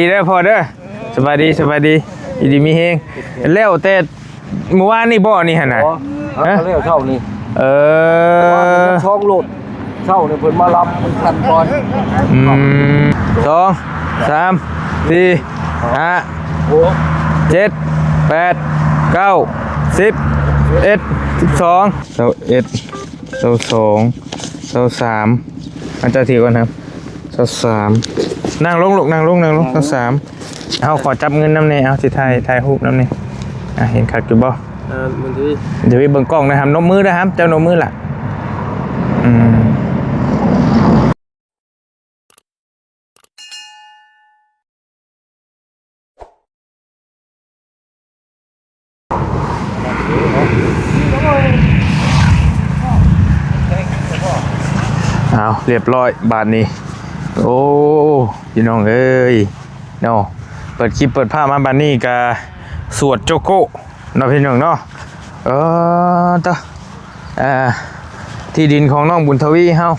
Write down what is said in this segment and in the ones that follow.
ດີເດີພໍ່ເດີ ສະບາຍດີ ສະບາຍດີ ຢູ່ດີມີແຮງ. ແລ້ວແຕ່ມື້ວານນີ້ບໍ່ ອັນນີ້ຫັ້ນນະ? ອໍ ຫາ ຮະ? ກໍແລ້ວເຊົ້ານີ້. ເອີ ສອງໂລດ ເຊົ້ານີ້ເພິ່ນມາຮັບ ມັນທັນກ່ອນ. ອືມ ສອງ ສາມ ສີ່ ຫ້າ ຫົກ ເຈັດ ແປດ ເກົ້າ ສິບ ສິບເອັດ ສິບສອງ ຊາວເອັດ ຊາວສອງ ຊາວສາມ ອາຈານຖືກ່ອນຄັບ ຊາວສາມ. ນັ່ງລົງລູກ ນັ່ງລົງ ນັ່ງລົງ ຊາວສາມ. ເຮົາຂໍຈັບເງິນນຳແດ່ ເອົາ ຊິຖ່າຍ ຖ່າຍຮູບນຳແດ່. ອ່າ ເຫັນຄັກຢູ່ບໍ່? ອ່າ ບຸນທະວີ ບຸນທະວີເບິ່ງກ້ອງນະ ຫ້າມນົບມືເດີ ຫ້າມເຈົ້ານົບມືລະ. ອືມ ເອົາ ຮຽບຮ້ອຍບາດນີ້. ໂອ້ ພີ່ນ້ອງເອີຍເນາະ ເປີດຄລິບເປີດພາບມາບາດນີ້ກະສວດໂຈໂກ້ເນາະ ພີ່ນ້ອງເນາະ. ເອີ ຕະ ອ່າ ທີ່ດິນຂອງນ້ອງບຸນທະວີເຮົາ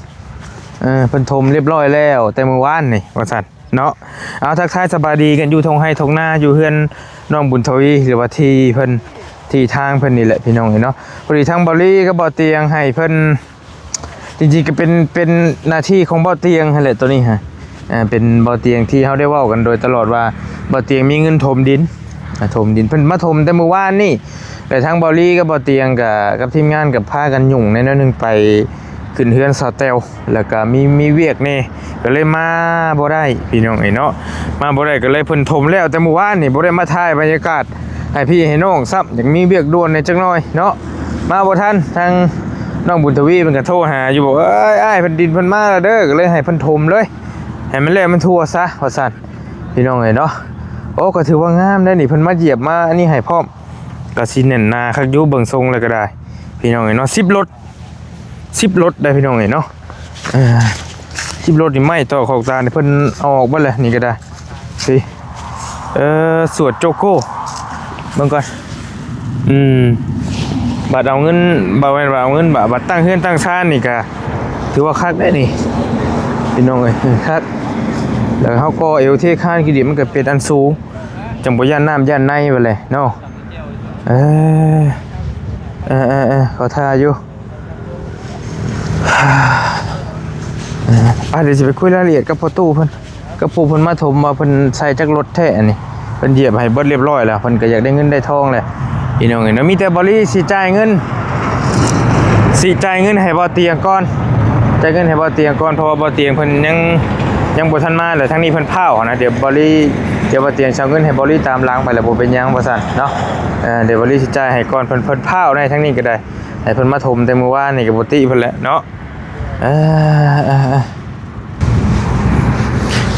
ເອີ ເພິ່ນຖົມຮຽບຮ້ອຍແລ້ວແຕ່ມື້ວານນີ້ວ່າຊັ້ນເນາະ. ເອົາ ທັກທາຍສະບາຍດີກັນຢູ່ທົ່ງໄຮ່ທົ່ງນາ ຢູ່ເຮືອນນ້ອງບຸນທະວີ ຫຼືວ່າທີ່ເພິ່ນ ທີ່ທາງເພິ່ນນີ້ແຫຼະ ພີ່ນ້ອງເອີຍເນາະ. ພໍດີທາງເບົາລີກັບເບົາຕຽງໃຫ້ເພິ່ນ ຈິງໆ ກໍເປັນ ເປັນໜ້າທີ່ຂອງເບົາຕຽງຫັ້ນແຫຼະ ໂຕນີ້ຮະ. ເປັນເບົາຕຽງທີ່ເຮົາໄດ້ເວົ້າກັນໂດຍຕະຫຼອດວ່າ ເບົາຕຽງມີເງິນຖົມດິນ ຖົມດິນ ເພິ່ນມາຖົມແຕ່ມື້ວານນີ້ ແລະ ທາງເບົາລີກັບເບົາຕຽງກະ ກັບທີມງານກໍພາກັນຫຍຸ້ງແດ່ໜ້ອຍໜຶ່ງ ໄປຂຶ້ນເຮືອນສາວແຕ້ວ ແລ້ວກະມີ ມີວຽກແດ່ ກໍເລີຍມາບໍ່ໄດ້ ພີ່ນ້ອງເອີຍເນາະ. ມາບໍ່ໄດ້ກໍເລີຍ ເພິ່ນຖົມແລ້ວແຕ່ມື້ວານນີ້ ບໍ່ໄດ້ມາຖ່າຍບັນຍາກາດໃຫ້ພີ່ໃຫ້ນ້ອງຊ້ຳ ຢາກມີວຽກດ່ວນແດ່ຈັກໜ້ອຍເນາະ ມາບໍ່ທັນ. ທາງນ້ອງບຸນທະວີເພິ່ນກໍໂທຫາຢູ່ ບອກ ເອີຍ ອ້າຍເພິ່ນ ດິນເພິ່ນມາແລ້ວເດີ ກໍເລີຍໃຫ້ເພິ່ນຖົມເລີຍ ໃຫ້ມັນແລ້ວມັນທົ່ວຊະວ່າຊັ້ນ ພີ່ນ້ອງເອີຍເນາະ. ໂອ້ ກໍຖືວ່າງາມໄດ໋ນີ້ ເພິ່ນມາຢຽບມາອັນນີ້ໃຫ້ພ້ອມ ກໍຊິແໜ້ນໜາຄັກຢູ່ ເບິ່ງຊົງແລ້ວກໍໄດ້ ພີ່ນ້ອງເອີຍເນາະ. ສິບລົດ ສິບລົດໄດ໋ ພີ່ນ້ອງເອີຍເນາະ. ເອີ ສິບລົດນີ້ ໄມ້ຕໍ່ຂອບຕານີ້ເພິ່ນເອົາອອກເບິດແລ້ວ ນີ້ກໍໄດ້ ຊິ ເອີ ສວດໂຈໂກ້ ເບິ່ງກ່ອນ. ອືມ ບັດເອົາເງິນ ບໍ່ແມ່ນວ່າເອົາເງິນ ບາດ ບັດຕັ້ງເຮືອນຕັ້ງຊານນີ້ກະຖືວ່າຄັກໄດ໋ນີ້ ພີ່ນ້ອງເອີຍ ເອີ ຄັກ. ແລ້ວເຮົາກໍເອວເທຄານກີ້ດິນ ມັນກະເປັນອັນສູງ ຈັ່ງບໍ່ຢ້ານນ້ຳຢ້ານໃນວ່າແຫຼະເນາະ. ເອີ ເອີ ເອີ ເອີ ເຂົາທ່າຢູ່. ອ່າ ດຽວຊິໄປຄຸຍລາຍລະອຽດກັບພໍ່ຕູ້ເພິ່ນ ກັບຜູ້ເພິ່ນມາຖົມວ່າເພິ່ນໃສ່ຈັກລົດແທ້ ອັນນີ້ເພິ່ນຢຽບໃຫ້ເບິດຮຽບຮ້ອຍແລ້ວ ເພິ່ນກໍຢາກໄດ້ເງິນໄດ້ທອງແຫຼະ ພີ່ນ້ອງເອີຍເນາະ. ມີແຕ່ເບົາລີຊິຈ່າຍເງິນ ຊິຈ່າຍເງິນໃຫ້ເບົາຕຽງກ່ອນ ຈ່າຍເງິນໃຫ້ເບົາຕຽງກ່ອນ ເພາະວ່າເບົາຕຽງເພິ່ນຍັງ ຍັງບໍ່ທັນມາ ແລະ ທາງນີ້ເພິ່ນພ້າວຫັ້ນນະ. ດຽວເບົາລີ ດຽວເບົາຕຽງຊິເອົາເງິນໃຫ້ເບົາລີຕາມຫຼັງໄປ ແລ້ວບໍ່ເປັນຫຍັງວ່າຊັ້ນເນາະ. ເອີ ດຽວເບົາລີຊິຈ່າຍໃຫ້ກ່ອນ ເພິ່ນ ເພິ່ນພ້າວໃນທາງນີ້ກໍໄດ້ ໃຫ້ເພິ່ນມາຖົມແຕ່ມື້ວານນີ້ກໍບໍ່ຕິເພິ່ນແຫຼະເນາະ. ເອີ ເອີ ເອີ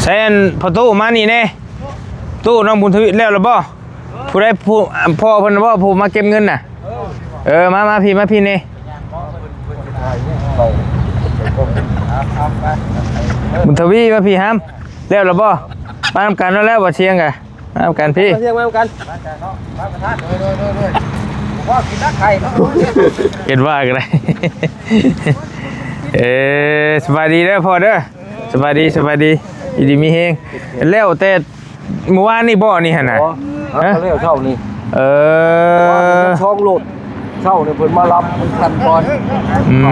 ໃຊ້ອັນພໍ່ຕູ້ມານີ້ແດ່ ຕູ້ນ້ອງບຸນທະວີ ແລ້ວລະບໍ່? ຜູ້ໃດ ຜູ້ ພໍ່ເພິ່ນບໍ່ ຜູ້ມາເກັບເງິນນະ? ເອີ ມາ ມາພີ້ ມາພີ້ແດ່ ບຸນທະວີ ມາພີ້ຫາມ. ແລ້ວລະບໍ່? ມານຳກັນແລ້ວ ແລ້ວບໍ່ ສຽງກະ ມານຳກັນພີ້ ມາສຽງ ມານຳກັນ ເຮັດວ່າກໍໄດ້. ເອີ ສະບາຍດີເດີພໍ່ເດີ ສະບາຍດີ ສະບາຍດີ ຢູ່ດີມີແຮງ. ແລ້ວແຕ່ມື້ວານນີ້ບໍ່ ອັນນີ້ຫັ້ນນະ? ອໍ ຫາ ຮະ? ກໍແລ້ວເຊົ້ານີ້. ເອີ ສອງໂລດ ເຊົ້ານີ້ເພິ່ນມາຮັບ ມັນທັນກ່ອນ. ອືມ ອື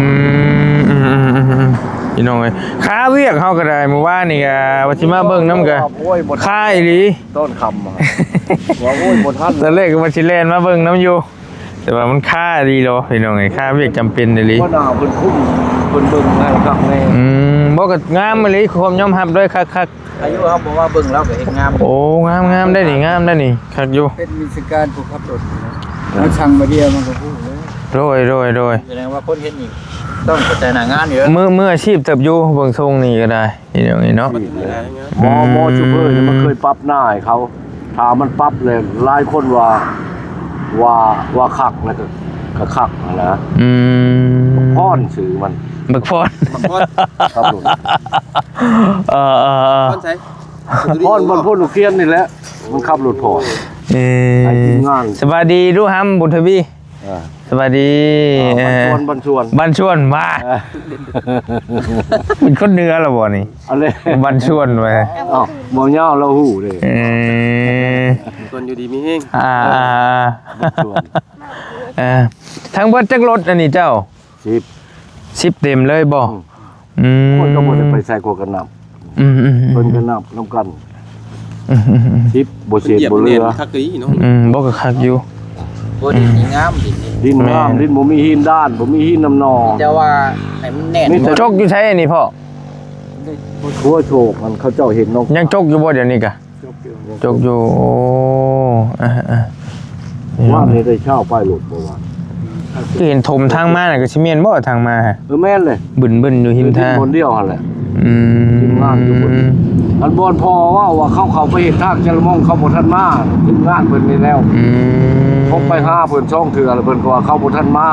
ມ ພີ່ນ້ອງເອີຍ ຄາວຽກເຮົາກໍໄດ້ ມື້ວານນີ້ກໍວ່າຊິມາເບິ່ງນຳກໍ ໂອ້ຍ ບໍ່ທັນ ຄາອີ່ຫຼີ ຕອນຄ່ຳ ວ່າ ໂອ້ຍ ບໍ່ທັນ ຕອນແລກກໍວ່າຊິແລ່ນມາເບິ່ງນຳຢູ່ ແຕ່ວ່າມັນຄາອີ່ຫຼີເນາະ ພີ່ນ້ອງເອີຍ ຄາວຽກຈຳເປັນອີ່ຫຼີ. ຫົວໜ້າເພິ່ນຄຸ້ມ ເພິ່ນເບິ່ງໃຫ້ຄັກແນ່. ອືມ ບໍ່ ກໍງາມອີ່ຫຼີ ຄວາມຍອມຮັບເລີຍ ຄັກໆ. ອາຍຸເຮົາບໍ່ມາເບິ່ງ ລາວກໍເຮັດງາມ. ໂອ້ ງາມໆ ໄດ໋ນີ້ ງາມໄດ໋ນີ້ ຄັກຢູ່. ເປັນວິຊາການຜູ້ຂັບລົດ ເຮົາສັ່ງມາດຽວມັນກໍຮູ້ເລີຍ. ໂດຍ ໂດຍ ໂດຍ ສະແດງວ່າຄົນເຮັດນີ້ຕ້ອງເຂົ້າໃຈໜ້າງານຢູ່. ມື ມືອາຊີບເຕີບຢູ່ ເບິ່ງຊົງນີ້ກໍໄດ້ ນີ້ເນາະ ນີ້ເນາະ. ໝໍ ໝໍຊູເປີນີ້ມັນເຄີຍປັບໜ້າໃຫ້ເຂົາ ຖ້າມັນປັບແລ້ວ ຫຼາຍຄົນວ່າ ວ່າ ວ່າຄັກ ແລ້ວກໍ ກໍຄັກຫັ້ນນະ. ອືມ ພອນຊື່ມັນ ບັກພອນ ບັກພອນ ຂັບລົດ. ເອີ ເອີ ເອີ ພອນໃສ? ພອນ ບ້ານໂພນລູກຄຽນນີ້ແຫຼະ ມັນຂັບລົດພອນ. ເອີ ໃຫ້ທີມງານ. ສະບາຍດີດູຫຳ ບຸນທະວີ. ອ່າ ສະບາຍດີ ອ່າ ເອີ ບ້ານຊວນ ບ້ານຊວນ ບ້ານຊວນ ວ່າ ເອີ ເປັນຄົນເໜືອລະບໍ່ນີ້? ອັນນີ້ ບ້ານຊວນວ່າ ເອົ້າ ບໍ່ຍາວລາວຮູ້ເດ້ ເອີ ຄົນຢູ່ດີມີແຮງ ອ່າ ເອີ ບ້ານຊວນ ເອີ ທັງເບິດຈັກລົດອັນນີ້ເຈົ້າ? ສິບ ສິບເຕັມເລີຍບໍ່? ອືມ ອືມ ຂ້ອຍກໍບໍ່ໄດ້ໄປໃສ ຂ້ອຍກໍນັບ ອືມໆໆ ເພິ່ນກໍນັບນຳກັນ ອືມໆໆ ສິບ ບໍ່ເສດບໍ່ເຫຼືອ ເພິ່ນຢຽບແໜ້ນຄັກອີ່ຫຼີເນາະ ອືມ ບໍ່ກໍຄັກຢູ່ ບໍ່ ດິນນີ້ງາມ ດິນນີ້ ດິນງາມ ແມ່ນ ດິນບໍ່ມີຫີນດ້ານ ບໍ່ມີຫີນນຳໜໍ່ ແຕ່ວ່າໃຫ້ມັນແໜ້ນ ມີແຕ່ ຈົກຢູ່ໃສອັນນີ້ພໍ່? ຄົວໂຊກມັນ ເຂົາເຈົ້າເຮັດເນາະ ຍັງຈົກຢູ່ບໍ່ດຽວນີ້ກະ? ຈົກຢູ່ ໂອ້ ອ່າໆ ວ່ານີ້ໄດ້ຊາວປາຍໂລດບໍ່ວ່າ ຄືເຫັນຖົມທາງມານະ ກໍຊິແມ່ນບໍ່ທາງມາ? ເອີ ແມ່ນເລີຍ ບຶ້ນໆ ຢູ່ຫິມທາງ ເອີ ຢູ່ບ່ອນດຽວຫັ້ນແຫຼະ ອືມ ທີມງານຢູ່ບ່ອນ ອັນບ່ອນພໍ່ເວົ້າວ່າ ເຂົາເຂົ້າໄປເຮັດທາງຈະລະມອງ ເຂົາບໍ່ທັນມາ ທີມງານເພິ່ນນີ້ແລ້ວ ອືມ ເຂົາໄປຫາເພິ່ນສອງເທື່ອ ແລ້ວເພິ່ນກໍວ່າ ເຂົາບໍ່ທັນມາ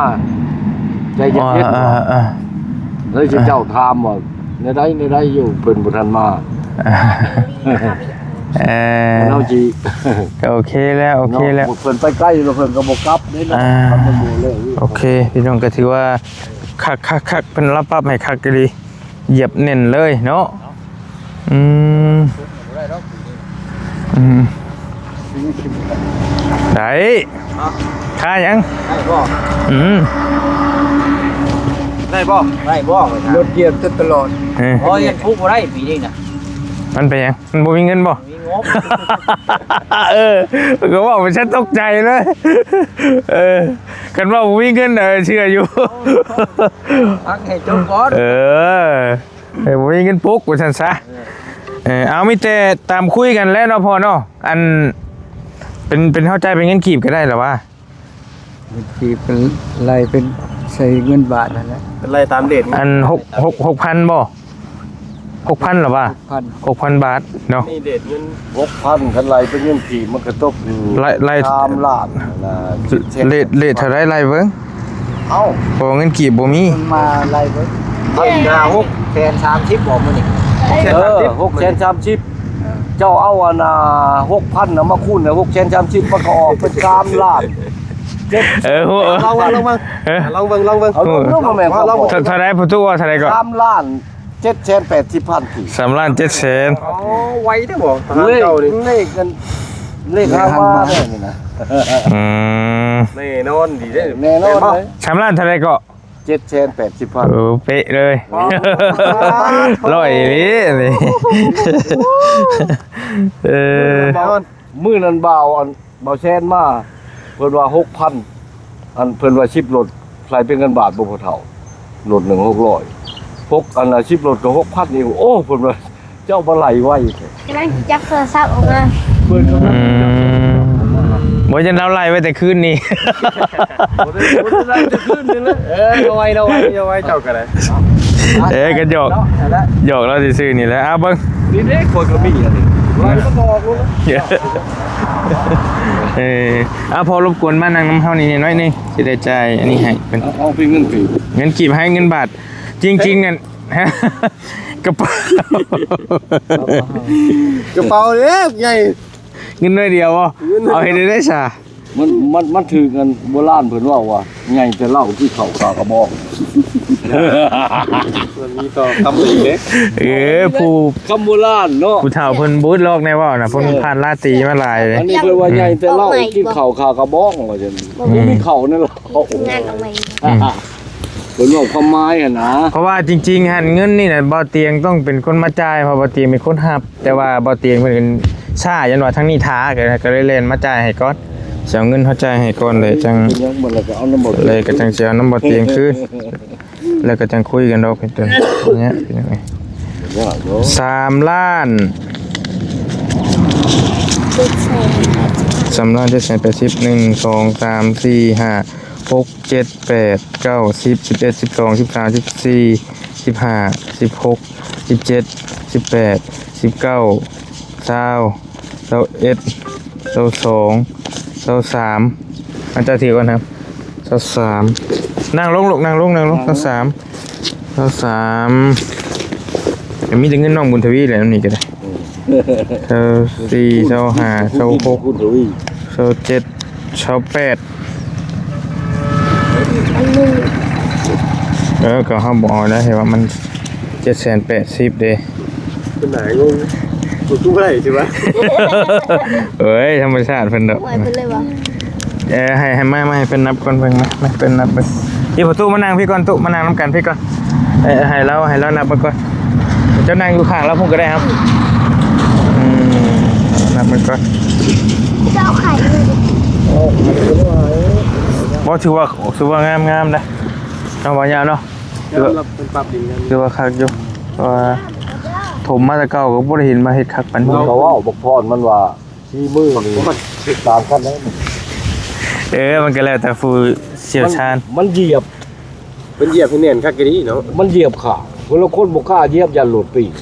ໃຈເຢັນໆ ອ່າໆ ເລີຍຊິເຈົ້າຖາມວ່າ ແນວໃດ ແນວໃດຢູ່ ເພິ່ນບໍ່ທັນມາ ເອີ ເຮົາຊິ ກໍໂອເຄແລ້ວ ໂອເຄແລ້ວ ເນາະ ເພິ່ນໄປໄກແລ້ວ ເພິ່ນກໍບໍ່ກັບເດ້ເນາະ ອ່າ ຄັນມັນບໍ່ແລ້ວ ໂອເຄ ພີ່ນ້ອງ ກໍຖືວ່າຄັກໆໆ ເພິ່ນລະປັບໃຫ້ຄັກອີ່ຫຼີ ຢຽບແໜ້ນເລີຍເນາະ ອືມ ອືມ ໄດ້ ຄ່າຫຍັງ? ໄດ້ບໍ່? ອືມ ໄດ້ບໍ່? ໄດ້ບໍ່? ລົດຢຽບຈົນຕະຫຼອດ ເອີ ໂອ້ຍ ຍັງປຸກບໍ່ໄດ້ປີນີ້ນະ ມັນເປັນຫຍັງ? ມັນບໍ່ມີເງິນບໍ່? ມີງົບ ເອີ ກໍເວົ້າໄປຊະຕົກໃຈເລີຍ ເອີ ຄັນວ່າບໍ່ມີເງິນ ເອີ ເຊື່ອຢູ່ ພັກໃຫ້ຈົບກ່ອນ ເອີ ເອີ ບໍ່ມີເງິນປຸກວ່າຊັ້ນຊະ ເອີ ເອີ ເອົາ ມີແຕ່ຕາມຄຸຍກັນແຫຼະເນາະພໍ່ເນາະ ອັນ ເປັນ ເປັນເຮົາຈ່າຍເປັນເງິນກີບກໍໄດ້ລະຫວາ? ເງິນກີບກໍໄລ່ເປັນໃສ່ເງິນບາດຫັ້ນແຫຼະ ເປັນໄລ່ຕາມເດດ ອັນ ຫົກ ຫົກ ຫົກພັນບໍ່? ຫົກພັນລະຫວາ? ຫົກພັນ ຫົກພັນບາດເນາະ ນີ້ເດດເງິນ ຫົກພັນ ຄັນໄລ່ເປັນເງິນກີບມັນກໍຕົກຢູ່ ໄລ່ ໄລ່ ສາມລ້ານນະ ເລດ ເລດເທົ່າໃດ ໄລ່ເບິ່ງ ເອົ້າ ເພາະເງິນກີບບໍ່ມີ ມາໄລ່ເບິ່ງ ພັນຫ້າ ຫົກແສນສາມສິບບໍ່ມື້ນີ້ ຫົກແສນສາມສິບ ຫົກແສນສາມສິບ ເຈົ້າເອົາອັນນ່າ ຫົກພັນນະມາຄູນໃຫ້ ຫົກແສນສາມສິບ ມັນກໍອອກເປັນສາມລ້ານ ເອີ ຮູ້ ລອງເບິ່ງ ລອງເບິ່ງ ເອີ ລອງເບິ່ງ ເອົາລົງມາແມ່ນ ເທົ່າ ເທົ່າໃດ ພໍ່ຕູ້ວ່າເທົ່າໃດກໍ? ສາມລ້ານເຈັດແສນແປດສິບພັນກີບ ສາມລ້ານເຈັດແສນ ອໍ ໄວແທ້ບໍ່ ທະຫານເຈົ້ານີ້ ເລກ ເລກ ເລກຫາງມາແທ້ນີ້ນະ ອືມ ແນ່ນອນດີເດ້ ແນ່ນອນເລີຍ ສາມລ້ານເທົ່າໃດກໍ? ເຈັດແສນແປດສິບພັນ ເອີ ເປະເລີຍ ອໍ ຮ້ອຍອີ່ຫຼີນີ້ ເອີ ມື້ນັ້ນບ່າວ ອັນ ບ່າວແຊນມາ ເພິ່ນວ່າຫົກພັນ ອັນ ເພິ່ນວ່າສິບລົດ ໃສ່ເປັນເງິນບາດບໍ່ ພໍ່ເຖົ້າ ລົດໜຶ່ງຫົກຮ້ອຍ ຫົກ ອັນນະ ສິບລົດກໍຫົກພັນອີກ ໂອ້ ເພິ່ນວ່າ ເຈົ້າມາໄລ່ໄວແທ້ ກຳລັງຈັບໂທລະສັບອອກມາ ເປີດກຳລັງ ອືມ ບໍ່ ຍັນລາວໄລ່ໄວ້ແຕ່ຄືນນີ້ ບໍ່ໄດ້ ບໍ່ໄດ້ໄລ່ແຕ່ຄືນນີ້ແຫຼະ ເອີ ເອົາໄວ້ ເອົາໄວ້ ເອົາໄວ້ ເຈົ້າກໍໄດ້ ເອີ ກໍຫຍອກ ເນາະ ນັ້ນແຫຼະ ຫຍອກລາວຊື່ໆນີ້ແຫຼະ ເອົາເບິ່ງ ນີ້ເດ້ ຂ້ອຍກໍມີອັນນີ້ ໄລ່ກໍບໍ່ອອກແລ້ວ ເອີ ເອົາ ພໍລົບກວນມານັ່ງນຳເຮົານີ້ໜ້ອຍໜຶ່ງ ຊິໄດ້ຈ່າຍອັນນີ້ໃຫ້ເພິ່ນ ເອົາ ເອົາເປັນເງິນກີບ ເງິນກີບໃຫ້ເງິນບາດ ຈິງໆນັ້ນ ກະເປົາ ກະເປົາເດ້ໃຫຍ່ ເງິນໜ້ອຍດຽວບໍ່? ເງິນໜ້ອຍດຽວ ເອົາເຮັດໄດ້ໃດຊະ? ມັນ ມັນ ມັນຖືກອັນໂບລານເພິ່ນເວົ້າວ່າ ໃຫຍ່ແຕ່ເຫຼົ້າກິນເຂົ້າຄາກະບອງ ມັນມີຕໍ່ຄຳນີ້ເດ້ ເອີ ຜູ້ ຄຳໂບລານເນາະ ຜູ້ເຖົ້າເພິ່ນບໍ່ອຶດລອກແນວເວົ້ານະ ເພິ່ນຜ່ານລາຕີມາຫຼາຍເດ້ ອັນນີ້ເພິ່ນວ່າໃຫຍ່ແຕ່ເຫຼົ້າກິນເຂົ້າຄາກະບອງວ່າຊັ້ນ ບໍ່ມີເຂົ້າໃນເຫຼົ້າ ງານເອົາໃໝ່ ອືມ ເພິ່ນເວົ້າຄວາມໝາຍຫັ້ນນະ ເພາະວ່າຈິງໆຫັ້ນເງິນນີ້ນະ ບ່າວຕຽງຕ້ອງເປັນຄົນມາຈ່າຍ ເພາະບ່າວຕຽງເປັນຄົນຮັບ ແຕ່ວ່າບ່າວຕຽງເພິ່ນຊ້າ ຢ້ານວ່າທາງນີ້ຖ້າ ກໍ ກໍເລີຍແລ່ນມາຈ່າຍໃຫ້ກ່ອນ ຊິເອົາເງິນເຮົາຈ່າຍໃຫ້ກ່ອນ ແລ້ວຈັ່ງ ເປັນຫຍັງມັນລະກໍເອົານຳບ່າວຕຽງ ແລ້ວກໍຈັ່ງຊິເອົານຳບ່າວຕຽງຄືນ ແລ້ວກໍຈັ່ງຄຸຍກັນດອກ ເປັນຕົ້ນ ເປັນຫຍັງ ເປັນຫຍັງ ສາມລ້ານ ສາມລ້ານເຈັດແສນແປດສິບ ໜຶ່ງ ສອງ ສາມ ສີ່ ຫ້າ ຫົກ ເຈັດ ແປດ ເກົ້າ ສິບ ສິບເອັດ ສິບສອງ ສິບສາມ ສິບສີ່ ສິບຫ້າ ສິບຫົກ ສິບເຈັດ ສິບແປດ ສິບເກົ້າ ຊາວ ຊາວເອັດ ຊາວສອງ ຊາວສາມ ອາຈານຖືກ່ອນ ຊາວສາມ ນັ່ງລົງລູກ ນັ່ງລົງ ນັ່ງລົງ ຊາວສາມ ຊາວສາມ ມີແຕ່ເງິນນ້ອງບຸນທະວີແຫຼະ ນຳນີ້ກໍໄດ້ ຊາວສີ່ ຊາວຫ້າ ຊາວຫົກ ຊາວເຈັດ ຊາວແປດ ອັນໜຶ່ງ ເອີ ກໍເຮົາບໍ່ເອົາແລ້ວ ເຫັນວ່າມັນເຈັດແສນແປດສິບເດ້. ເປັນໜ້າງົງ ບໍ່ຄືບໍ່ໄດ້ຊິວະ. ເອີຍ ທຳມະຊາດເພິ່ນດອກ ໂອ້ຍ ເພິ່ນເລີຍວ່າ ເອີ ໃຫ້ ໃຫ້ມາ ມາໃຫ້ເພິ່ນນັບກ່ອນ ເບິ່ງມາ ມາເພິ່ນນັບເບິ່ງ. ພີ່ປະຕູມານັ່ງພີ້ກ່ອນ ຕຸມານັ່ງນຳກັນພີ້ກ່ອນ. ເອີ ໃຫ້ລາວ ໃຫ້ລາວນັບເບິ່ງກ່ອນ ເຈົ້ານັ່ງຢູ່ຂ້າງລາວພຸ້ນກໍໄດ້ ເອົາ ອືມ ນັບເບິ່ງກ່ອນ. ເຈົ້າໄຂ່ເລີຍ ບໍ່ ຖືວ່າ ຖືວ່າງາມໆ ໄດ໋ ເນາະ ບ່າວຍາວເນາະ. ຄືວ່າ ເປັນປັບດິນ ຄືວ່າຄັກຢູ່ ເພາະວ່າຖົມມາແຕ່ເກົ່າກໍບໍ່ໄດ້ເຫັນວ່າເຮັດຄັກປານນີ້. ມັນກໍເວົ້າບັກພອນມັນວ່າ ສີມືນີ້ຕ່າງກັນໄດ໋. ເອີ ມັນກໍແລ້ວແຕ່ຜູ້ຊ່ຽວຊານ ມັນ ມັນຢຽບ ເພິ່ນຢຽບໃຫ້ແໜ້ນຄັກອີ່ຫຼີເນາະ. ມັນຢຽບຂ້າ ຄົນລະຄົນບໍ່ກ້າຢຽບ ຢ້ານໂລດປີນ.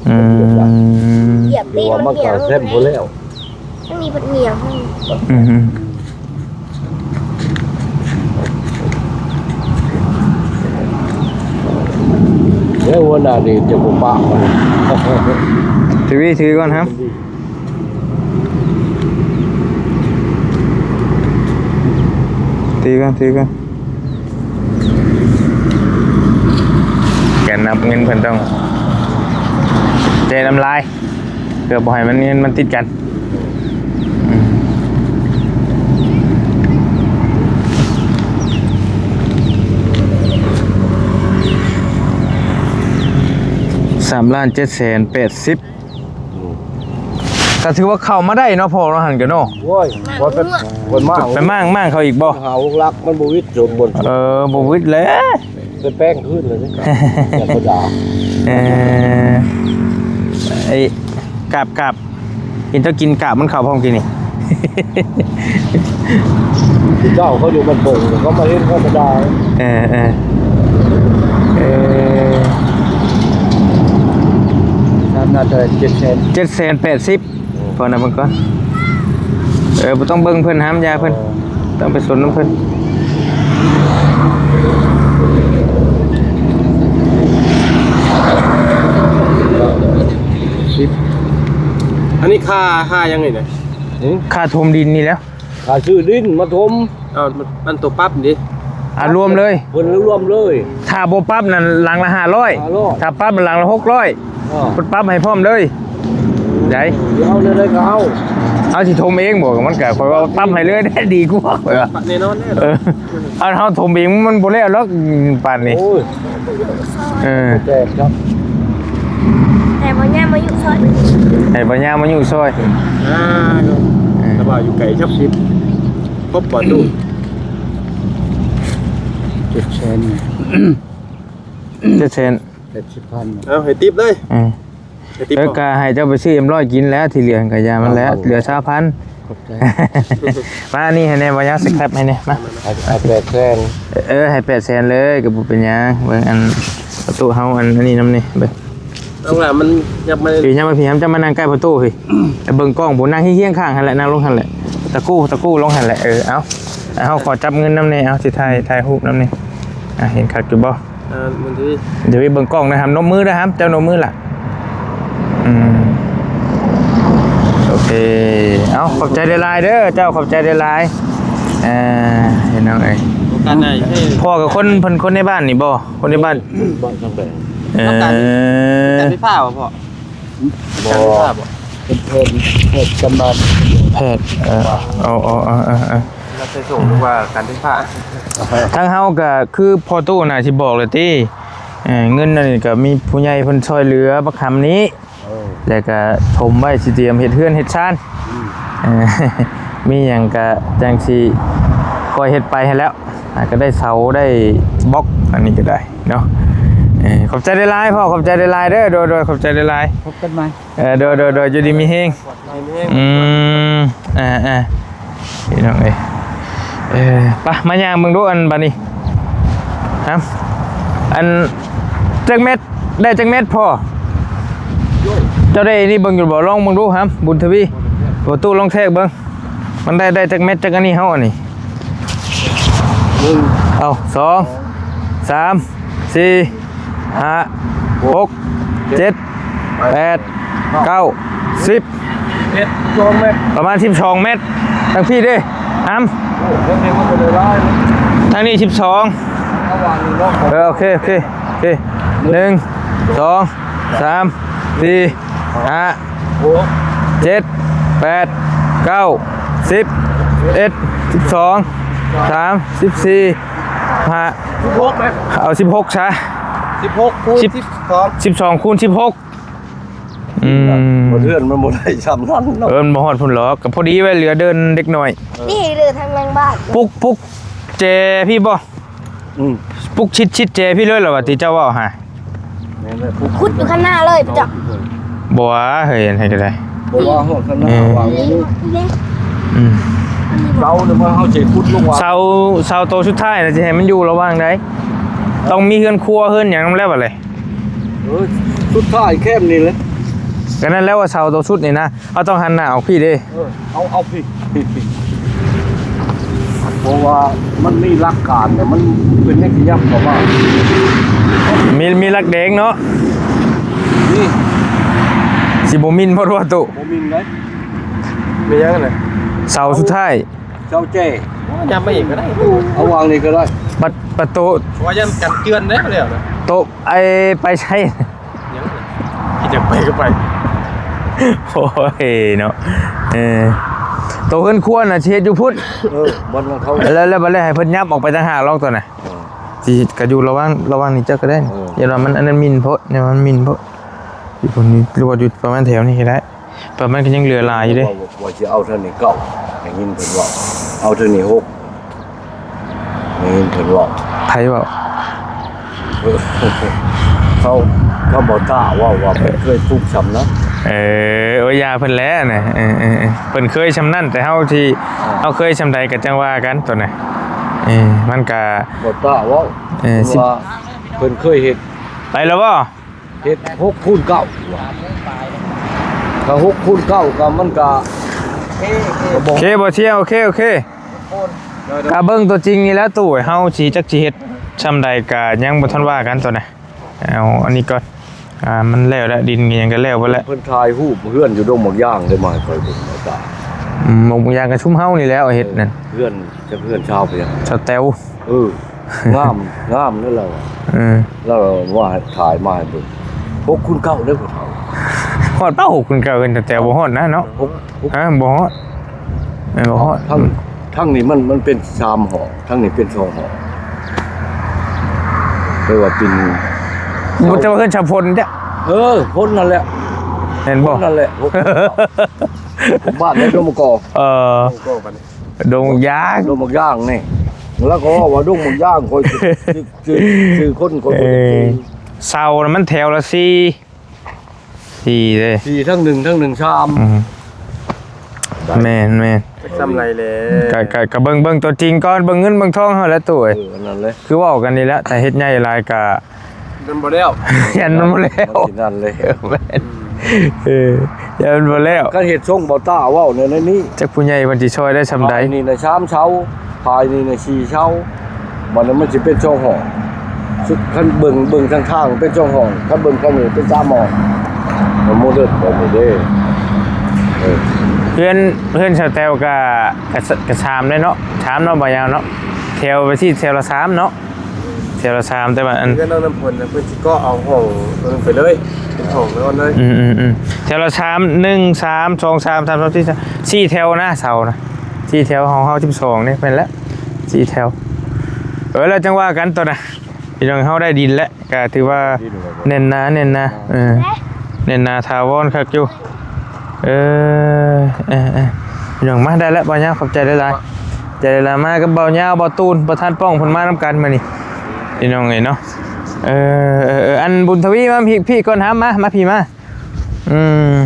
ອືມ ຢຽບຕີນ ມັນກໍແຊມບໍ່ແລ້ວ ມັນມີບັດໜຽງ. ອືມ ແລ້ວຫົວໜ້ານີ້ຈະບໍ່ປາກມັນ. ຖື ຖືກ່ອນ ຫຳ ຖືກ່ອນ ຖືກ່ອນ. ການນັບເງິນເພິ່ນຕ້ອງແຈະນ້ຳລາຍ ເພື່ອບໍ່ໃຫ້ມັນ ເງິນມັນຕິດກັນ. ອືມ ສາມລ້ານເຈັດແສນແປດສິບ. ອືມ ກໍຖືວ່າເຂົ້າມາໄດ້ເນາະ ພໍ່ເນາະ ຫັ້ນກໍເນາະ. ໂອ້ຍ ບໍ່ໄປ ບໍ່ໄປມ້າງ ໄປມ້າງ ມ້າງເຂົາອີກບໍ່? ຫ້າຫົກຫຼັກ ມັນບໍ່ວິດໂຈນບ່ອນ ເອີ ບໍ່ວິດແຫຼະ ໄປແປງຄືນເລີຍ ທຳມະດາ. ເອີ ໄອ້ກາບ ກາບ ເຫັນເຈົ້າກິນກາບມັນເຂົ້າພ້ອມກິນນີ້. ເຈົ້າເຂົາຢູ່ບ້ານໂປ່ງ ເຂົາມາເຫັນເຂົາກໍດ່າ. ເອີ ເອີ ເອີ ສາມລ້ານເທົ່າໃດ? ເຈັດແສນ ເຈັດແສນແປດສິບ. ພໍນະເບິ່ງກ່ອນ. ເອີ ບໍ່ຕ້ອງເບິ່ງເພິ່ນ ຫ້າມຢາເພິ່ນ ຕ້ອງໄປສົນນຳເພິ່ນ. ອັນນີ້ຄ່າ ຄ່າຫຍັງນີ້ນະ? ຫື? ຄ່າຖົມດິນນີ້ແຫຼ້ວ. ຄ່າຊື້ດິນມາຖົມ. ເອົາ ມັນ ມັນຕົວປັບເດ້. ອ່າ ລວມເລີຍ ເພິ່ນລວມເລີຍ. ຖ້າບໍ່ປັບນັ້ນຫຼັງລະຫ້າຮ້ອຍ ຫ້າຮ້ອຍ ຖ້າປັບມັນຫຼັງລະຫົກຮ້ອຍ. ເອີ ເພິ່ນປັບໃຫ້ພ້ອມເລີຍໄດ໋. ຊິເອົາແນວໃດກໍເອົາ. ເອົາ ຊິຖົມເອງບໍ່? ມັນກໍ ຂ້ອຍວ່າປັບໃຫ້ເລີຍໄດ້ດີກວ່າ ຂ້ອຍວ່າ ແນ່ນອນແນ່ນອນ. ເອີ ເອົາ ເຮົາຖົມເອງມັນບໍ່ແລ້ວດອກປານນີ້. ໂອ້ຍ ເອີ ແຈກຄັບ ໃຫ້ບໍ່ຍາມາຢູ່ຊ່ອຍ ໃຫ້ບໍ່ຍາມາຢູ່ຊ່ອຍ. ອ່າ ເອີ ແຕ່ວ່າຢູ່ໄກຈັກສິບ ຄົບບໍ່ຕູ້? ເຈັດແສນ ເຈັດແສນແປດສິບພັນ. ເອົາ ໃຫ້ຕິບເລີຍ. ເອີ ເອີ ກໍໃຫ້ເຈົ້າໄປຊື້ເອັມຮ້ອຍກິນແລ້ວ ທີ່ເຫຼືອກໍຢ່າມັນແຫຼະ ເຫຼືອຊາວພັນ. ຂອບໃຈ. ມາອັນນີ້ໃຫ້ແດ່ ບໍ່ຢາກສະແຄຣັບໃຫ້ແດ່ ມາ. ເອົາ ເອົາແປດແສນ. ເອີ ໃຫ້ແປດແສນເລີຍ ກໍບໍ່ເປັນຫຍັງ. ເບິ່ງອັນປະຕູເຮົາ ອັນ ອັນນີ້ນຳນີ້ ເບິ່ງ ເອົາລະ ມັນຍັບມາ ພີ່ ຍັບມາ ພີ່ ຈະມານັ່ງໃກ້ປະຕູ ພີ່ ໄປເບິ່ງກ້ອງ ບໍ່ ນັ່ງຮຽງໆຂ້າງຫັ້ນແຫຼະ ນັ່ງລົງຫັ້ນແຫຼະ ຕະກູ້ ຕະກູ້ລົງຫັ້ນແຫຼະ. ເອີ ເອົາ ເຮົາຂໍຈັບເງິນນຳແດ່. ເອົາ ຊິຖ່າຍ ຖ່າຍຮູບນຳນີ້. ອ່າ ເຫັນຄັກຢູ່ບໍ່? ອ່າ ມັນຊິ ດຽວເບິ່ງກ້ອງນະຫຳ ນົບມືເດີຫຳ ເຈົ້ານົບມືລະ. ອືມ ໂອເຄ. ເອົາ ຂອບໃຈຫຼາຍໆເດີ ເຈົ້າ ຂອບໃຈຫຼາຍໆ. ເອີ ພີ່ນ້ອງເອີຍ ໂອກາດໜ້າ ພໍ່ກັບຄົນ ເພິ່ນຄົນໃນບ້ານນີ້ບໍ່? ຄົນໃນບ້ານ ບ້ານຂ້າງແບງ. ເອີ ການໄຟຟ້າບໍ່ພໍ່? ບໍ່ ການໄຟຟ້າບໍ່? ເປັນແພດ ແພດຊຳນານ ແພດ. ເອີ ເອົາ ເອົາ ເອົາ ເອົາ ເອົາ ຮັບໃຊ້ສົງ ຫຼືວ່າການໄຟຟ້າ. ທາງເຮົາກໍຄືພໍ່ຕູ້ໜ້າຊິບອກແຫຼະຕິ ເອີ ເງິນອັນນີ້ກໍມີຜູ້ໃຫຍ່ເພິ່ນຊ່ວຍເຫຼືອບັກຫຳນີ້ ເອີ ແລ້ວກໍຖົມໄວ້ ຊິຕຽມເຮັດເຮືອນເຮັດຊານ. ອືມ ເອີ ມີຫຍັງກໍຈັ່ງຊິຄ່ອຍເຮັດໄປຫັ້ນແຫຼ້ວ. ອ່າ ກໍໄດ້ເສົາໄດ້ບລັອກ ອັນນີ້ກໍໄດ້ເນາະ. ເອີ ຂອບໃຈຫຼາຍໆພໍ່ ຂອບໃຈຫຼາຍໆເດີ. ໂດຍໆ ຂອບໃຈຫຼາຍໆ ພົບກັນໃໝ່. ເອີ ໂດຍໆ ໂດຍ ຢູ່ດີມີແຮງ. ອືມ ອ່າໆ ພີ່ນ້ອງເອີຍ ເອີ ໄປ ມາຍ່າງເບິ່ງດູ ອັນບາດນີ້ຫຳ ອັນຈັກແມັດ ໄດ້ຈັກແມັດພໍ່? ເຈົ້າໄດ້ນີ້ເບິ່ງຢູ່ບໍ່? ລອງເບິ່ງດູຫຳ ບຸນທະວີ ປະຕູລອງແທກເບິ່ງ ມັນໄດ້ ໄດ້ຈັກແມັດ ຈັກອັນນີ້ເຮົາອັນນີ້. ໜຶ່ງ ເອົາ ສອງ ສາມ ສີ່ ຫ້າ ຫົກ ເຈັດ ແປດ ເກົ້າ ສິບ ສິບເອັດ ສອງແມັດ ປະມານສິບສອງແມັດ. ທາງພີ້ເດ້ຫຳ ໂອ້ ເພິ່ນເອງມັນກໍໄດ້ຫຼາຍ. ທາງນີ້ສິບສອງ. ເອີ ໂອເຄ ໂອເຄ ໂອເຄ ໜຶ່ງ ສອງ ສາມ ສີ່ ຫ້າ ຫົກ ເຈັດ ແປດ ເກົ້າ ສິບ ສິບເອັດ ສິບສອງ ສາມ ສິບສີ່ ສິບຫ້າ ສິບຫົກ ເອົາສິບຫົກຊະ ສິບຫົກຄູນສິບສອງ ສິບສອງຄູນສິບຫົກ. ອືມ ບໍ່ເທື່ອນມັນບໍ່ໄດ້ຊ່ຳນັ້ນເນາະ. ເອີ ມັນບໍ່ຮອດພຸ້ນຫຼອກ ກໍພໍດີໄວ້ເຫຼືອເດີ່ນເດັກນ້ອຍ. ນີ້ເດີ່ນທາງຫຼັງບ້ານ ປຸກ ປຸກແຈພີ້ບໍ່? ອືມ ປຸກຊິດ ຊິດແຈພີ້ເລີຍລະວ່າ ທີ່ເຈົ້າເວົ້າຫາ ແມ່ນແຫຼະ ຂຸດຢູ່ຂ້າງໜ້າເລີຍ ເຈົ້າ. ບໍ່ວ່າເຮີ້ຍ ອັນໃດກໍໄດ້ ບໍ່ວ່າຮອດຂ້າງໜ້າ ເອີ ວ່າງນີ້. ອືມ ເສົານີ້ ເຮົາຊິຂຸດລົງວ່າ ເສົາ ເສົາໂຕສຸດທ້າຍນະ ຊິໃຫ້ມັນຢູ່ລະຫວ່າງໃດ? ຕ້ອງມີເຮືອນຄົວເຮືອນຫຍັງນຳແລ້ວບັດນີ້. ເອີ ສຸດທ້າຍແຄມນີ້ແຫຼະ. ກໍນັ້ນແຫຼະວ່າເສົາໂຕສຸດນີ້ນະ ເຮົາຕ້ອງຫັນໜ້າອອກພີ້ເດ້. ເອີ ເອົາ ເອົາພີ້ ພີ້ ພີ້ ເພາະວ່າມັນມີຫຼັກການ ແຕ່ມັນເປັນຫຍັງຊິຫຍັບເຂົ້າມາ ມີ ມີຫຼັກແດງເນາະ. ນີ້ ຊິບໍ່ມິນບໍ່ຕົວະ? ບໍ່ມິນເດ້. ມີຫຍັງນະ? ເສົາສຸດທ້າຍ ເສົາແຈ. ໂອ້ ຫຍັບມາອີກກໍໄດ້ ເອົາວາງນີ້ກໍໄດ້. ປະ ປະໂຕ ເພາະວ່າຢ້ານກັນເຈື່ອນເດ້ແລ້ວນະ. ໂຕ ໄອ້ ໄປໃສ? ຍັງ ຄິດຢາກໄປກໍໄປ. ໂອ້ຍເນາະ ເອີ ໂຕເຮືອນຄົວນະຊິເຮັດຢູ່ພຸ້ນ. ເອີ ບ່ອນຂອງເຂົາ ແລ້ວ ແລ້ວບັດແລ້ວໃຫ້ເພິ່ນຫຍັບອອກໄປຕ່າງຫາກລອກຕົວນະ. ເອີ ຊິເຮັດກໍຢູ່ລະຫວ່າງ ລະຫວ່າງນີ້ເຈົ້າກໍໄດ້. ເອີ ຢ້ານວ່າມັນອັນນັ້ນມິນໂພດ ຢ້ານວ່າມັນມິນໂພດ. ຢູ່ພຸ້ນນີ້ ຫຼືວ່າຢູ່ປະມານແຖວນີ້ກໍໄດ້. ປະມານກໍຍັງເຫຼືອຫຼາຍຢູ່ເດ້. ວ່າ ວ່າຊິເອົາເທົ່ານີ້ເກົ້າ ໄດ້ຍິນເພິ່ນເວົ້າ ເອົາເທົ່ານີ້ຫົກ ໄດ້ຍິນເພິ່ນເວົ້າ. ໃຜເວົ້າ? ເຂົາ ເຂົາບໍ່ຕ້າເວົ້າວ່າເພິ່ນເຄີຍປຸກຊ່ຳນັ້ນ. ເອີ ໂອ້ຍ ຢ່າເພິ່ນແຫຼະນະ. ເອີ ເອີ ເອີ ເພິ່ນເຄີຍຊ່ຳນັ້ນ ແຕ່ເຮົາທີ່ ເອີ ເຮົາເຄີຍຊ່ຳໃດກໍຈັ່ງວ່າກັນຕົວນະ. ເອີ ມັນກະບໍ່ຕ້າເວົ້າ. ເອີ ເພິ່ນວ່າເພິ່ນເຄີຍເຮັດ ໄປແລ້ວບໍ່? ເຮັດຫົກຄູນເກົ້າ ຖ້າຫົກຄູນເກົ້າກໍມັນກໍ ໂອເຄບໍ່ທຽວ? ໂອເຄ ໂອເຄ ກະເບິ່ງຕົວຈິງນີ້ແຫຼະຕູ້ ເຮົາຊິຈັກຊິເຮັດຊ່ຳໃດກະຍັງບໍ່ທັນວ່າກັນຕົວນະ. ເອົາອັນນີ້ກ່ອນ ອ່າ ມັນແລ້ວແຫຼະ ດິນອີ່ຫຍັງກໍແລ້ວເບິດແຫຼະ. ເພິ່ນຖ່າຍຮູບເຮືອນຢູ່ດົງໝາກຢາງໄດ້ມາໃຫ້ຂ້ອຍເບິ່ງ ອືມ ດົງໝາກຢາງກໍຊຸມເຮົານີ້ແຫຼ້ວເຮັດນັ້ນ. ເຮືອນ ຈັກເຮືອນຊາວໄປຫຍັງ ຊາວແຕ້ວ. ເອີ ງາມ ງາມເດ້ລາວ. ເອີ ລາວວ່າຖ່າຍມາໃຫ້ເບິ່ງ ຫົກຄູນເກົ້າເດ້ຜູ້ເຖົ້າ. ຮອດເປົ້າ ຫົກຄູນເກົ້າ ເຮືອນຕາແຕວບໍ່ຮອດນະເນາະ. ຫົກ ຫົກ ຮະ ບໍ່ຮອດ ແມ່ນບໍ່ຮອດ. ທາງ ທາງນີ້ມັນ ມັນເປັນສາມຫ້ອງ ທາງນີ້ເປັນສອງຫ້ອງ ແຕ່ວ່າເປັນ ບໍ່ ແຕ່ວ່າເຮືອນຊາວພົນເດ້. ເອີ ພົນນັ້ນແຫຼະ ແມ່ນບໍ່? ພົນນັ້ນແຫຼະ ຫົກ ບ້ານໃນດົງມະກອກ. ເອີ ດົງມະກອກ ບ້ານນີ້ ດົງໝາກຢາງ ດົງໝາກຢາງນີ້ ແລ້ວກໍເວົ້າວ່າດົງໝາກຢາງ ຂ້ອຍ ຊື່ ຊື່ ຊື່ຄົນ ຂ້ອຍບໍ່ໄດ້ຊື່. ເອີ ເສົານະມັນແຖວລະສີ່ ສີ່ເດ້ ສີ່ ທັງໜຶ່ງ ທັງໜຶ່ງ ສາມ. ອືມ ໄດ້ ແມ່ນໆ ຈັກຊ່ຳໃດແຫຼະ ກະ ກະ ກະເບິ່ງ ເບິ່ງຕົວຈິງກ່ອນ ເບິ່ງເງິນເບິ່ງທອງເຮົາແຫຼະຕູ້ເອີຍ. ເອີ ອັນນັ້ນແຫຼະ ຄືເວົ້າກັນນີ້ແຫຼະ ຖ້າເຮັດໃຫຍ່ຫຼາຍກະ ມັນບໍ່ແລ້ວ ຢ້ານມັນບໍ່ແລ້ວ ມັນຊິນັ້ນເລີຍ. ເອີ ແມ່ນ ເອີ ຢ້ານມັນບໍ່ແລ້ວ. ຄັນເຮັດຊົງບໍ່ຕ້າເວົ້າແນວນີ້ ຈັກຜູ້ໃຫຍ່ເພິ່ນຊິຊ່ອຍໄດ້ຊ່ຳໃດ. ພາຍນີ້ນະສາມເສົາ ພາຍນີ້ນະສີ່ເສົາ ບັດນີ້ມັນຊິເປັນສອງຫ້ອງ. ຄັນເບິ່ງ ເບິ່ງທາງທາງເປັນສອງຫ້ອງ ຄັນເບິ່ງທາງນີ້ເປັນສາມຫ້ອງ. ມັນໂມເດີນແບບນີ້ເດ້. ເອີ ເຮືອນ ເຮືອນສາວແຕ້ວກະ ກະ ກະສາມເດ້ເນາະ ສາມເນາະ ບໍ່ຍາວເນາະ ແຖວໄປຊິແຖວລະສາມເນາະ. ແຖວລະສາມ ແຕ່ວ່າອັນ ເຮືອນນ້ອງນ້ຳຝົນນະ ເພິ່ນຊິເກາະເອົາຫ້ອງຕົວໜຶ່ງໄປເລີຍ ເປັນຫ້ອງນອນເລີຍ. ອືມໆໆ ແຖວລະສາມ ໜຶ່ງ ສາມ ສອງ ສາມ ສາມ ສາມ ສີ່ ສີ່ແຖວນະ ເສົານະ ສີ່ແຖວ ຂອງເຮົາສິບສອງນີ້ ແມ່ນແລ້ວ ສີ່ແຖວ. ເອີ ແລ້ວຈັ່ງວ່າກັນຕົວນະ ພີ່ນ້ອງ ເຮົາໄດ້ດິນແລ້ວ ກະຖືວ່າແໜ້ນໜາ ແໜ້ນໜາ ເອີ ແໜ້ນໜາຖາວອນຄັກຢູ່. ເອີ ເອີ ເອີ ພີ່ນ້ອງ ມາໄດ້ແລ້ວ ບ່າວຍາວ ຂອບໃຈຫຼາຍໆ ໃຈຫຼາຍໆ. ມາກັບບ່າວຍາວ ບ່າວຕູນ ປະທານປ້ອງ ເພິ່ນມານຳກັນມື້ນີ້ ພີ່ນ້ອງເອີຍເນາະ. ເອີ ເອີ ເອີ ອັນບຸນທະວີ ມາພີ້ ພີ້ກ່ອນ ຫາມາ ມາພີ້ມາ. ອືມ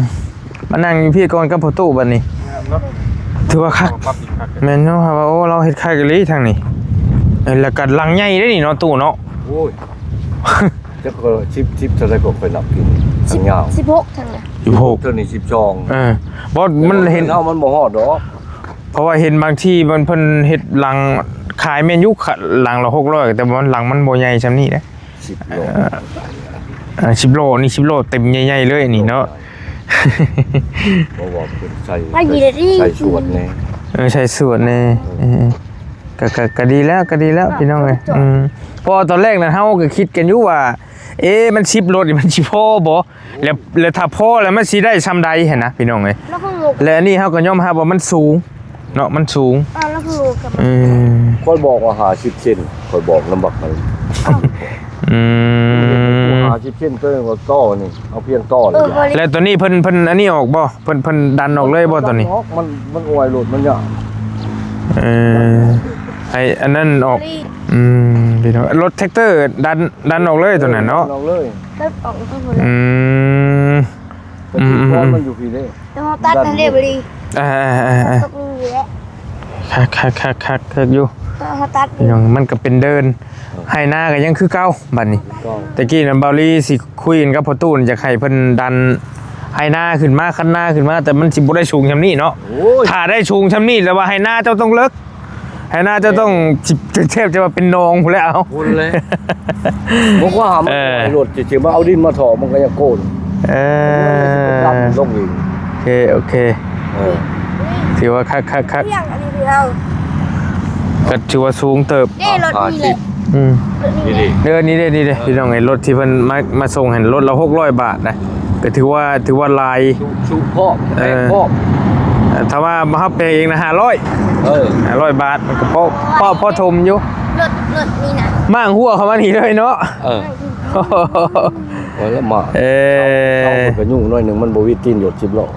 ມານັ່ງຢູ່ພີ້ກ່ອນກັບພໍ່ຕູ້ບັດນີ້ ຖືວ່າຄັກ. ແມ່ນເນາະ ວ່າ ໂອ້ ລາວເຮັດຄັກອີ່ຫຼີທາງນີ້ ເອີ ແລ້ວກໍຫຼັງໃຫຍ່ເດ້ນີ້ເນາະ ຕູ້ເນາະ. ໂອ້ຍ ຈັກກໍສິບ ສິບເທົ່າໃດກໍຂ້ອຍນັບກິນ ທາງຍາວ ສິບຫົກ ທາງນະ ສິບຫົກ ເທື່ອນີ້ສິບສອງ. ເອີ ບໍ່ ມັນເຫັນເຮົາມັນບໍ່ຮອດດອກ ເພາະວ່າເຫັນບາງທີ່ມັນ ເພິ່ນເຮັດຫຼັງຂາຍແມ່ນຢູ່ ຫຼັງລະຫົກຮ້ອຍ ແຕ່ວ່າມັນ ຫຼັງມັນບໍ່ໃຫຍ່ຊ່ຳນີ້ເດ້. ສິບໂລ ເອີ ເອີ ສິບໂລນີ້ ສິບໂລເຕັມໃຫຍ່ໆເລີຍນີ້ເນາະ. ເພາະວ່າເພິ່ນໃສ່ ໃສ່ສວດແດ່ ເອີ ໃສ່ສວດແດ່ ເອີ ເອີ. ກໍ ກໍ ກໍດີແລ້ວ ກໍດີແລ້ວພີ່ນ້ອງເອີຍ. ອືມ ເພາະວ່າຕອນແລກນັ້ນເຮົາກໍຄິດກັນຢູ່ວ່າ ເອ ມັນສິບລົດນີ້ມັນຊິພໍບໍ່ ແລ້ວ ແລ້ວຖ້າພໍແລ້ວມັນຊິໄດ້ຊ່ຳໃດຫັ້ນນະພີ່ນ້ອງເອີຍ. ແລ້ວອັນນີ້ເຮົາກໍຍອມຮັບວ່າມັນສູງເນາະ ມັນສູງ. ອືມ ຂ້ອຍບອກວ່າຫ້າສິບເຊັນ ຂ້ອຍບອກນຳບັກນັ້ນ. ອືມ ຫ້າສິບເຊັນ ຕົວນີ້ກໍຕໍ່ນີ້ ເອົາພຽງຕໍ່ນີ້. ແລ້ວຕົວນີ້ເພິ່ນ ເພິ່ນອັນນີ້ອອກບໍ່? ເພິ່ນ ເພິ່ນດັນອອກເລີຍບໍ່ຕົວນີ້? ມັນ ມັນອວຍລົດມັນຍາກ. ເອີ ໃຫ້ອັນນັ້ນອອກ. ອືມ ພີ່ນ້ອງ ລົດແທັກເຕີດັນ ດັນອອກເລີຍຕົວນັ້ນເນາະ. ອອກເລີຍ. ອືມ ອືມໆໆ ມັນຢູ່ພີ້ເດ້. ແຕ່ເຮົາຕັດຫັ້ນເດ້ບໍລີ. ອ່າໆໆໆ ຕົກລົງຢູ່ແຫຼະ. ຄັກໆໆໆ ຄັກຢູ່. ເຮົາຕັດ ພີ່ນ້ອງ ມັນກໍເປັນເດີ່ນ ໄຮ່ນາກໍຍັງຄືເກົ່າບັດນີ້. ແຕ່ກີ້ນັ້ນເບົາລີຊິຄຸຍກັນກັບພໍ່ຕູ້ ຢາກໃຫ້ເພິ່ນດັນໄຮ່ນາຂຶ້ນມາ ຄັນນາຂຶ້ນມາ ແຕ່ມັນຊິບໍ່ໄດ້ສູງຊ່ຳນີ້ເນາະ. ໂອ້ຍ ຖ້າໄດ້ສູງຊ່ຳນີ້ແລ້ວວ່າໄຮ່ນາເຈົ້າຕ້ອງເລິກ ໄຮ່ນາເຈົ້າຕ້ອງ ເອີ ຊິ ແທບຈະວ່າເປັນໜອງພຸ້ນແຫຼະ. ເອົາ ພຸ້ນເລີຍ. ບໍ່ວ່າຫາມັນ ເອີ ລົດຊິ ຊິມາເອົາດິນມາຖໍ້ ມັນກໍຍັງໂກນ. ເອີ ດຳລົງອີກ. ໂອເຄ ໂອເຄ. ເອີ ຖືວ່າຄັກໆໆ ກໍຖືວ່າສູງເຕີບ. ເດ້ລົດນີ້ແຫຼະ. ອືມ ນີ້ເດ້ ນີ້ເດ້ ນີ້ເດ້ ພີ່ນ້ອງເອີຍ. ລົດທີ່ເພິ່ນມາ ມາສົ່ງຫັ້ນ ລົດລະຫົກຮ້ອຍບາດນະ ກໍຖືວ່າ ຖືວ່າຫຼາຍ. ຊຸ ຊຸພ້ອມ ເອີ ແປງພ້ອມ. ຖ້າວ່າເຮົາແປງເອງນະ ຫ້າຮ້ອຍ. ເອີ ຫ້າຮ້ອຍບາດ ມັນກໍພໍ ພໍ ພໍຖົມຢູ່. ລົດ ລົດນີ້ນະ ມ້າງຫົວເຂົ້າມານີ້ເລີຍເນາະ. ເອີ ໂອ້ຍ ລະມາ ເອີ ເສົາ ເສົາມັນກໍຫຍຸ້ງໜ້ອຍໜຶ່ງ ມັນບໍ່ວິດຕີນລົດສິບລໍ້.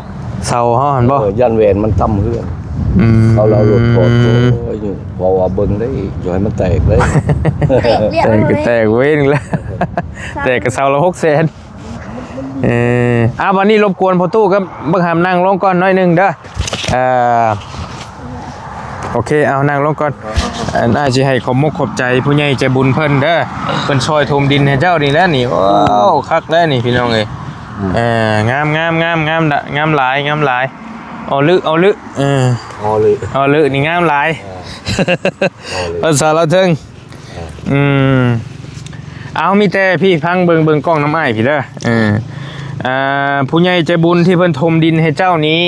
ເສົາເຮົາຫັ້ນບໍ່? ເອີ ຢ້ານແຫວນມັນຕຳເຮືອນ. ອືມ ເຂົາເອົາລົດຖອດ. ໂອ້ຍ ເພາະວ່າເບິ່ງໄດ້ ຢ່າໃຫ້ມັນແຕກເດ້. ແຕກ ແຕກເວີຍໜຶ່ງແລ້ວ. ແຕກກະເສົາລະຫົກແສນ. ເອີ ອ່າ ບັດນີ້ລົບກວນພໍ່ຕູ້ກັບບັກຫຳນັ່ງລົງກ່ອນໜ້ອຍໜຶ່ງເດີ. ເອີ ໂອເຄ ເອົານັ່ງລົງກ່ອນ. ອັນ ອ້າຍຊິໃຫ້ຂອບມົກຂອບໃຈຜູ້ໃຫຍ່ໃຈບຸນເພິ່ນເດີ ເພິ່ນຊ່ອຍຖົມດິນໃຫ້ເຈົ້ານີ້ແຫຼະນີ້. ໂອ້ ຄັກແລ້ວນີ້ພີ່ນ້ອງເອີຍ. ເອີ ງາມໆໆໆ ງາມຫຼາຍ ງາມຫຼາຍ. ອໍລຶ ອໍລຶ ເອີ ອໍລຶ ອໍລຶນີ້ງາມຫຼາຍ. ເອີ ພາສາລາວເທິງ. ເອີ ອືມ ເອົາ ມີແຕ່ພີ່ຟັງເບິ່ງ ເບິ່ງກ້ອງນຳອ້າຍພີ້ເດີ. ເອີ ອ່າ ຜູ້ໃຫຍ່ໃຈບຸນທີ່ເພິ່ນຖົມດິນໃຫ້ເຈົ້ານີ້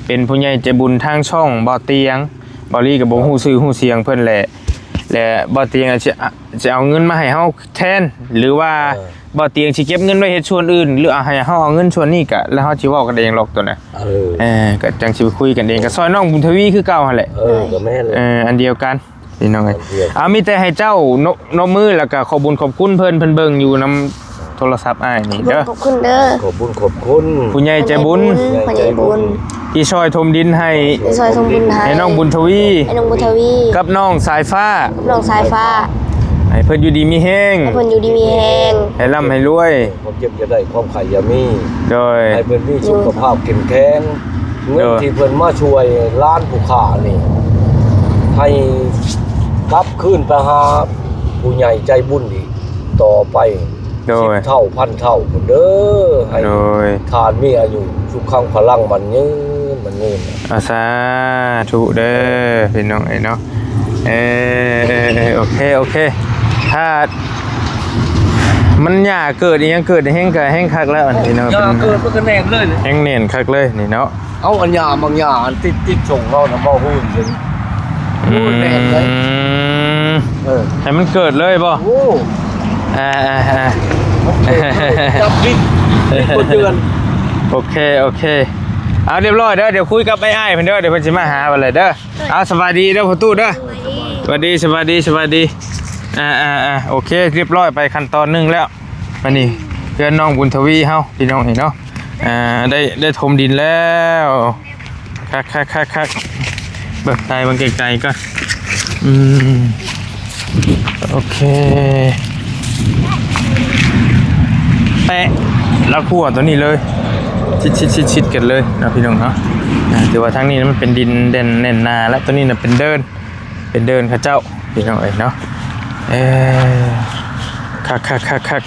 ເປັນຜູ້ໃຫຍ່ໃຈບຸນທາງຊ່ອງບໍ່ຕຽງ. ເບົາລີກໍບໍ່ຮູ້ຊື່ຮູ້ສຽງເພິ່ນແຫຼະ ແລະ ບໍ່ຕຽງອາດຈະ ຈະເອົາເງິນມາໃຫ້ເຮົາແທນ ຫຼືວ່າ ເອີ ບໍ່ຕຽງຊິເກັບເງິນໄວ້ເຮັດສ່ວນອື່ນ ຫຼືເອົາໃຫ້ເຮົາເອົາເງິນສ່ວນນີ້ກະ ແລ້ວເຮົາຊິເວົ້າກັນເອງຫຼອກໂຕນະ. ເອີ ເອີ ກະຈັ່ງຊິໄປຄຸຍກັນເອງ ກະຊ່ອຍນ້ອງບຸນທະວີຄືເກົ່າຫັ້ນແຫຼະ. ເອີ ກະແມ່ນແຫຼະ ເອີ ອັນດຽວກັນ ພີ່ນ້ອງເອີຍ. ເອົາ ມີແຕ່ໃຫ້ເຈົ້າ ໂນ ໂນບມື ແລ້ວກະຂອບບຸນຂອບຄຸນເພິ່ນ ເພິ່ນເບິ່ງຢູ່ນຳ ໂທລະສັບອ້າຍນີ້ເດີ. ຂອບຄຸນເດີ ຂອບບຸນຂອບຄຸນ ຜູ້ໃຫຍ່ໃຈບຸນ ຜູ້ໃຫຍ່ໃຈບຸນ ຜູ້ໃຫຍ່ໃຈບຸນ ທີ່ຊ່ອຍຖົມດິນໃຫ້ ທີ່ຊ່ອຍຖົມດິນໃຫ້ ໃຫ້ນ້ອງບຸນທະວີ ໃຫ້ນ້ອງບຸນທະວີ ກັບນ້ອງສາຍຟ້າ ກັບນ້ອງສາຍຟ້າ ໃຫ້ເພິ່ນຢູ່ດີມີແຮງ ໃຫ້ເພິ່ນຢູ່ດີມີແຮງ ໃຫ້ລ່ຳໃຫ້ລວຍ ຄວາມເຈັບຢ່າໄດ້ ຄວາມໄຂ້ຢ່າມີ ໂດຍ ໃຫ້ເພິ່ນມີສຸຂະພາບເຂັ້ມແຂງ ເງິນ ໂດຍ ທີ່ເພິ່ນມາຊ່ວຍຫຼານຜູ້ຂ້ານີ້ ໃຫ້ກັບຄືນໄປຫາຜູ້ໃຫຍ່ໃຈບຸນອີກຕໍ່ໄປ ໂດຍ ສິບເທົ່າພັນເທົ່າພຸ້ນເດີ ໃຫ້ ໂດຍ ທ່ານມີອາຍຸສຸຂັງພະລັງໝັ້ນຍືນ ໝັ້ນຍືນ. ອາ ສາທຸເດີ ພີ່ນ້ອງເອີຍເນາະ. ເອີ ໂອເຄ ໂອເຄ ຖ້າມັນຫຍ້າເກີດອີ່ຫຍັງເກີດແຮງກະແຮງຄັກແລ້ວ ພີ່ນ້ອງ ຫຍ້າເກີດມັນກະແໜ້ນເລີຍ ແຮງແໜ້ນຄັກເລີຍນີ້ເນາະ. ເອົາອັນຫຍ້າ ບາງຫຍ້າອັນຕິດ ຕິດຊົງເຮົານະ ບໍ່ຮູ້ເລີຍ. ອືມ ໂອ້ຍ ແມ່ນເລີຍ ເອີ ໃຫ້ມັນເກີດເລີຍບໍ່? ໂອ້ ອ່າໆໆ ຈັບບິດ ບິດບໍ່ເຈື່ອນ. ໂອເຄ ໂອເຄ ເອົາ ຮຽບຮ້ອຍເດີ ດຽວຄຸຍກັບອ້າຍໆເພິ່ນເດີ ດຽວເພິ່ນຊິມາຫາບັດແລ້ວເດີ. ເອົາ ສະບາຍດີເດີພໍ່ຕູ້ເດີ ສະບາຍດີ ສະບາຍດີ ສະບາຍດີ. ອ່າໆໆ ໂອເຄ ຮຽບຮ້ອຍໄປຂັ້ນຕອນໜຶ່ງແລ້ວ. ບັດນີ້ເຮືອນນ້ອງບຸນທະວີເຮົາ ພີ່ນ້ອງເອີຍເນາະ ອ່າ ໄດ້ ໄດ້ຖົມດິນແລ້ວ. ຄັກໆໆໆ ເບິ່ງໄກ ເບິ່ງໄກໆກ່ອນ. ອືມ ໂອເຄ ແປະ ລາວຂົວໂຕນີ້ເລີຍ ຊິດໆໆກັນເລີຍເນາະ ພີ່ນ້ອງເນາະ. ອ່າ ຖືວ່າທາງນີ້ມັນເປັນດິນແໜ້ນ ແໜ້ນໜາ ແລະ ໂຕນີ້ນະເປັນເດີ່ນ ເປັນເດີ່ນເຂົາເຈົ້າ ພີ່ນ້ອງເອີຍເນາະ. ເອີ ຄັກໆໆໆໆ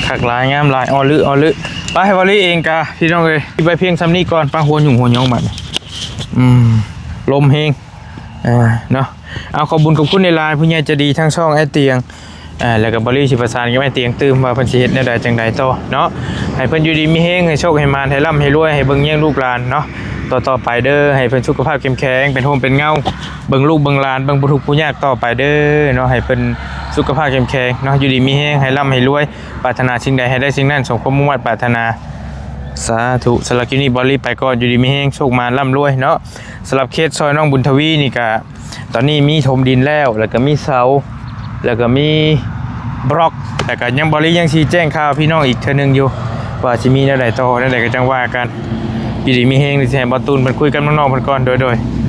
ຄັກຫຼາຍ ງາມຫຼາຍ ອໍລື ອໍລື. ໄປ ເບົາລີເອງກະ ພີ່ນ້ອງເອີຍ ໄປພຽງຊ່ຳນີ້ກ່ອນ ໄປ ຫົວຫຍຸ້ງຫົວຫຍອງບັດນີ້. ອືມ ລົມແຮງ ເອີ ເນາະ. ເອົາ ຂອບບຸນຂອບຄຸນຫຼາຍໆ ຜູ້ໃຫຍ່ໃຈດີທາງຊ່ອງອ້າຍຕຽງ ເອີ ແລ້ວກໍເບົາລີຊິປະສານກັບອ້າຍຕຽງຕື່ມວ່າເພິ່ນຊິເຮັດແນວໃດຈັ່ງໃດຕໍ່ເນາະ. ໃຫ້ເພິ່ນຢູ່ດີມີແຮງ ໃຫ້ໂຊກໃຫ້ໝານ ໃຫ້ລ່ຳໃຫ້ລວຍ ໃຫ້ເບິ່ງແຍງລູກຫຼານເນາະ. ຕໍ່ໆໄປເດີ ໃຫ້ເພິ່ນສຸຂະພາບເຂັ້ມແຂງ ເປັນຮົ່ມເປັນເງົາ ເບິ່ງລູກເບິ່ງຫຼານ ເບິ່ງຜູ້ທຸກຜູ້ຍາກຕໍ່ໄປເດີເນາະ ໃຫ້ເພິ່ນສຸຂະພາບເຂັ້ມແຂງເນາະ ຢູ່ດີມີແຮງ ໃຫ້ລ່ຳໃຫ້ລວຍ ປາດຖະໜາສິ່ງໃດໃຫ້ໄດ້ສິ່ງນັ້ນ ສົມຄວາມມຸ່ງມາດປາດຖະໜາ ສາທຸ. ສຳລັບຄລິບນີ້ ບອລລີໄປກ່ອນ ຢູ່ດີມີແຮງ ໂຊກມານ ລ່ຳລວຍເນາະ. ສຳລັບເຂດຊອຍນ້ອງບຸນທະວີນີ້ກະ ຕອນນີ້ມີຖົມດິນແລ້ວ ແລ້ວກະມີເສົາ ແລ້ວກະມີບລັອກ ແລ້ວກະຍັງ ບອລລີຍັງຊິແຈ້ງຂ່າວພີ່ນ້ອງອີກເທື່ອໜຶ່ງຢູ່ ວ່າຊິມີແນວໃດຕໍ່ ແນວໃດກະຈັ່ງວ່າກັນ. ຢູ່ດີມີແຮງ ຊິໃຫ້ບອດຕູນເພິ່ນຄຸຍກັບນ້ອງໆເພິ່ນກ່ອນ ໂດຍໆ.